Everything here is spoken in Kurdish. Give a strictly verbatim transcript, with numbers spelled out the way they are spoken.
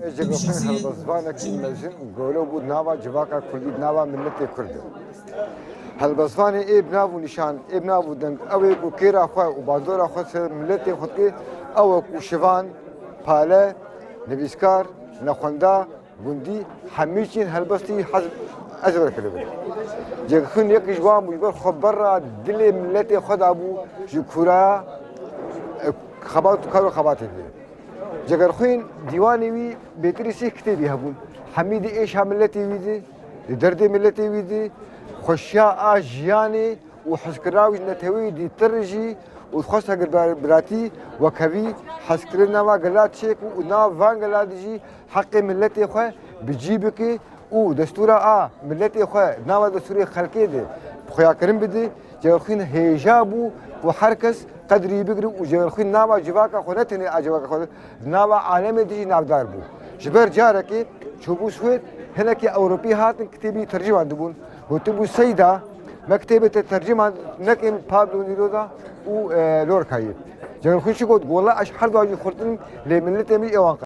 Cegerxwîn helbestvanekî mezin û gelo bû nava civaka kurdî, nava miletê kurd. Helbestvanê ê bi nav û nîşan, ê bi nav û deng, ew ê ku kêra xwe û bandora xwe ser miletê xwe dike, ew e ku şivan, pale, nivîskar, nexwenda, gundî, hemî çîn helbestî hez-, ez were kiribin. Cegerxwîn yek ji wan bû, ji ber xwe berra dilê miletê xwe dabû, ji kûraya, e, xebat û kar û xebatê dide. Cegerxwîn, dîwanê wî bêtirî sih kitêbî hebûn. Hemî di êşa miletê wî di, di derdê miletê wî di, xweşiya a jiyanê û hizkirina wî ji neteweyî dîtir jî û dixwest hevgirbiratî, wekhevî, hezkirina nava gela çêk û nav van gela di jî heqê miletê xwe bi cî bike û destûra a miletê xwe nava destûrê xelkê de bi xuyakirin bide. Cegerxwîn hêja bû ku her kes qedrî bigire û Cegerxwîn nava civaka xwe, ne tenê a civaka xwe, nava alemê de jî navdar bû. Ji ber carekê çûbû Swêd, hinekî Ewropî hatin kitêbî tercîman dibûn. Gotibû, Seyda, me kitêbê te tercîman nekin Pablo Neruda û, e, Lorcayê. Cegerxwîn çi got? Wela ez her duwa jî xurtin lê miletê min ê wan